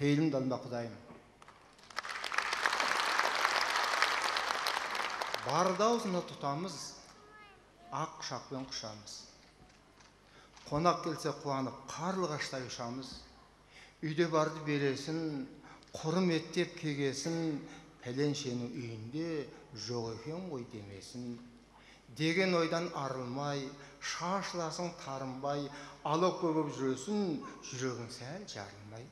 Пейілімді алма, Құдайым. Барды аузына тұтамыз, ақ құшақпен құшамыз. Қонақ келсе қуанып, қарлығаштай ұшамыз. Үйде барды бересін, құрметтеп кегесін, пәленшенің үйінде жоқ екен ғой демесін. Деген ойдан арылмай, шашыласың тарынбай, алып көбіп жүресін, жүрегің сәл жарылмай.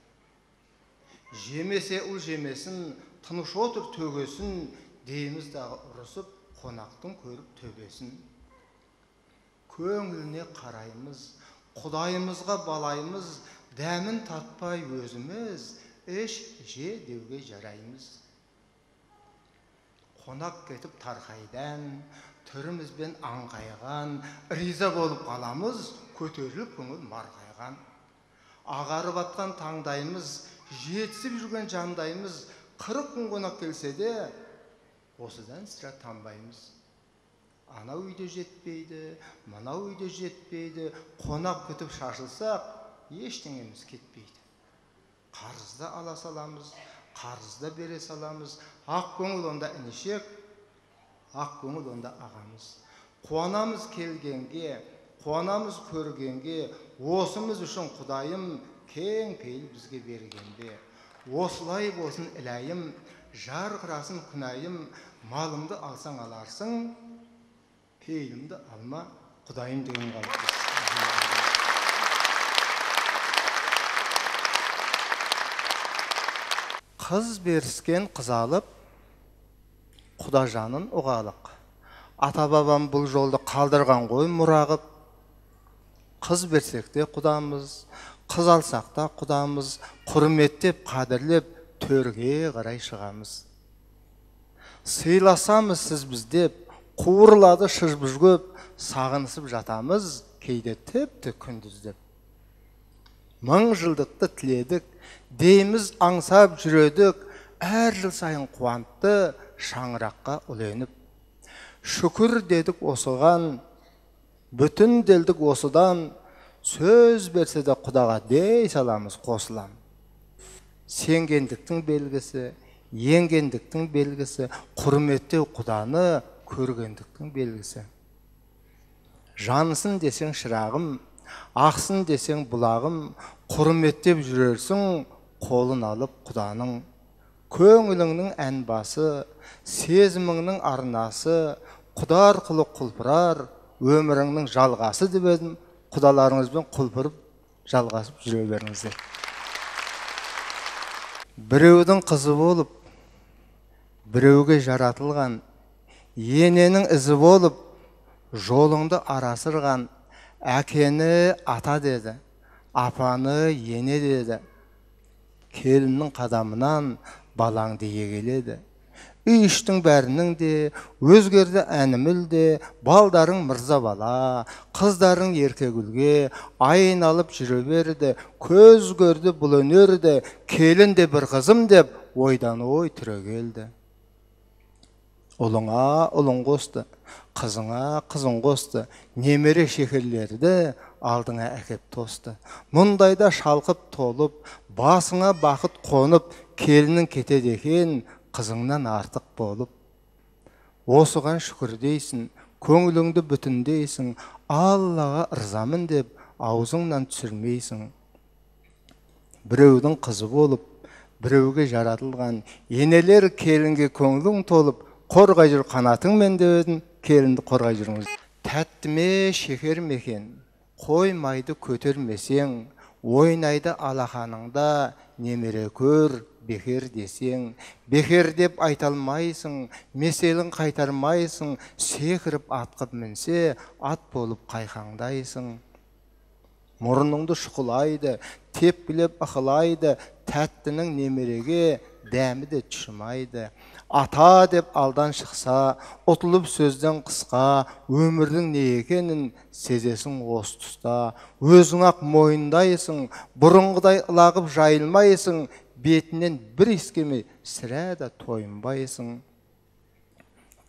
Жемесе ұл жемесін, тыныш отыр төгесін, дейміз дағы ұрысып, қонақтың көріп төбесін. Көңіліне қараймыз, Құдайымызға балаймыз, дәмін татпай өзіміз, іш же деуге жараймыз. Қонақ кетіп тарқайдан, түрімізбен аңқайған, риза болып қаламыз, көтеріліп көңіл марқайған. Ағарып атқан таңдайымыз, жетісіп жүрген жандайымыз, 40 күн қонақ келсе де, осыдан сірә танбаймыз. Анау үйде жетпейді, мынау үйде жетпейді, қонақ күтіп шашылсақ, ештеңеміз кетпейді. Қарызды ала саламыз, қарызды бере саламыз, ақ көңіл онда інішек, ақ көңіл онда ағамыз. Қуанамыз келгенге, қуанамыз көргенге, осымыз үшін Құдайым кең пейіл бізге бергенде. Осылай болсын іләйім, жарқырасын күнәйім, малымды алсаң аларсың, пейілімді алма, Құдайым деген қалыпты. Қыз беріскен қыз алып, құдажанын ұғалық. Ата-бабам бұл жолды қалдырған ғой мұрағып. Қыз берсек те құдамыз, қыз алсақ та құдамыз, құрметтеп, қадірлеп төрге қарай шығамыз. Сыйласамыз сіз біз деп, қуырылады шыжбыж көп, сағынысып жатамыз, кейде тіпті күндіз деп. 1000 жылдықты тіледік, дейміз аңсап жүредік, әр жыл сайын қуантты шаңыраққа үленіп. Шүкір дедік осыған, бүтін делдік осыдан, сөз берсе де құдаға дей саламыз қосылам. Сенгендіктің белгісі, енгендіктің белгісі, құрметтеу құданы көргендіктің белгісі. Жансын десең шырағым, ақсын десең бұлағым, құрметтеп жүрерсің қолын алып құданың. Көңіліңнің ән басы, сезіміңнің арнасы, құда арқылы құлпырар, өміріңнің жалғасы деп едім, құдаларыңызбен құлпырып, жалғасып жүре беріңіздер. Біреудің қызы болып, біреуге жаратылған, ененің ізі болып, жолыңды арасырған, әкені ата деді, апаны ене деді. Келіннің қадамынан балаңды егеледі. Үй іштің бәрінің де, өзгерді әніміл де, балдарың мырза бала, қыздарың еркегүлге айналып жүре берді, көз көрді бұл өнерді, келін де бір қызым деп ойдан ой түрегелді. Ұлыңа ұлың қосты, қызыңа қызың қосты, немере шекерлерді алдыңа әкеп тосты. Мұндайда шалқып толып, басыңа бақыт қонып, келінің кетеді екен, қызыңнан артық болып. Осыған шүкір дейсің, көңіліңді бүтіндейсің, Аллаға ырзамын деп аузыңнан түсірмейсің. Біреудің қызы болып, біреуге жаратылған, енелер келінге көңілің толып, қорғай жүр қанатыңмен деп едім, келінді қорғай жүріңіз. Тәтті ме, шекер ме екен, қоймайды көтермесең, ойнайды алақаныңда, немере көр, бекер десең, бекер деп айта алмайсың, меселін қайтармайсың, секіріп атқып мінсе, ат болып қайқаңдайсың. Мұрныңды шұқылайды, тепкілеп ықылайды, тәттінің немереге дәмі де тұшымайды. Ата деп алдан шықса, ұтылып сөзден қысқа, өмірдің не екенін сезесің осы тұста. Өзің ақ мойындайсың, бұрынғыдай ылағып жайылмайсың, бетінен бір иіскемей сірә де тойынбайсың.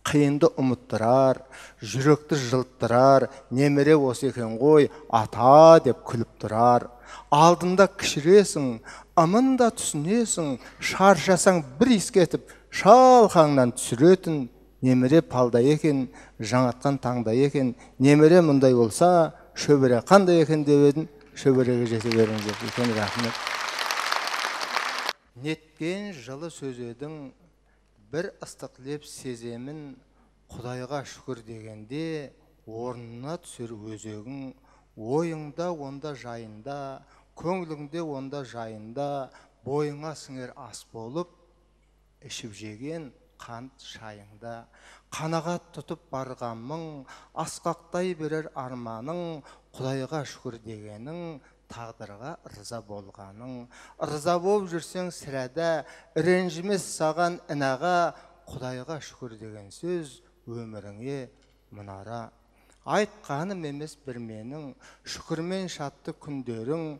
Қиынды ұмыттырар, жүректі жылттырар, немере осы екен ғой, ата деп күліп тұрар. Алдында кішіресің, Ымын да түсінесің, шаршасаң бір иіскетіп, шалқаңнан түсіретін немере палдай екен, жаңатқан таңдай екен, немере мұндай болса, шөбере қандай екен деп едім, шөбереге жете беріңіздер. Үлкен рахмет. Неткен жылы сөз едің, бір ыстық леп сеземін, Құдайға шүкір дегенде орнына түсер өзегің, ойыңда онда жайында, көңіліңде онда жайында, бойыңа сіңер ас болып, ішіп жеген қант шайыңда. Қанағат тұтып барғанмың, асқақтай берер арманың, Құдайға шүкір дегенің, тағдырға ырза болғаның. Ырза болып жүрсең сірәда, ренжімес саған інаға, Құдайға шүкір деген сөз өміріңе мұнара. Айтқаным емес бір менің, шүкірмен шатты күндерің,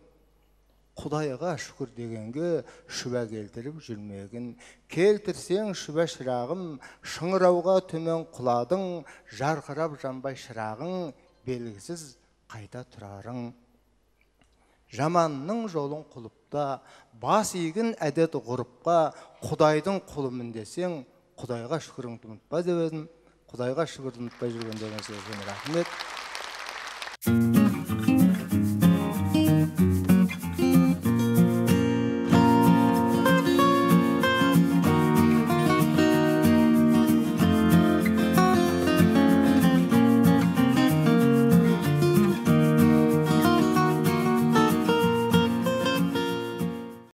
Құдайға шүкір дегенге шүбә келтіріп жүрмегін. Келтірсең шүбә шырағым, шыңырауға төмен құладың, жарқырап жанбай шырағың, белгісіз қайта тұрарың. Жаманның жолын құлыпта, бас иген әдет ғұрыпқа, Құдайдың құлымын десең, Құдайға шүкіріңді ұмытпа деп едім. Құдайға шүкірді ұмытпай жүргендеріңізге үлкен рахмет.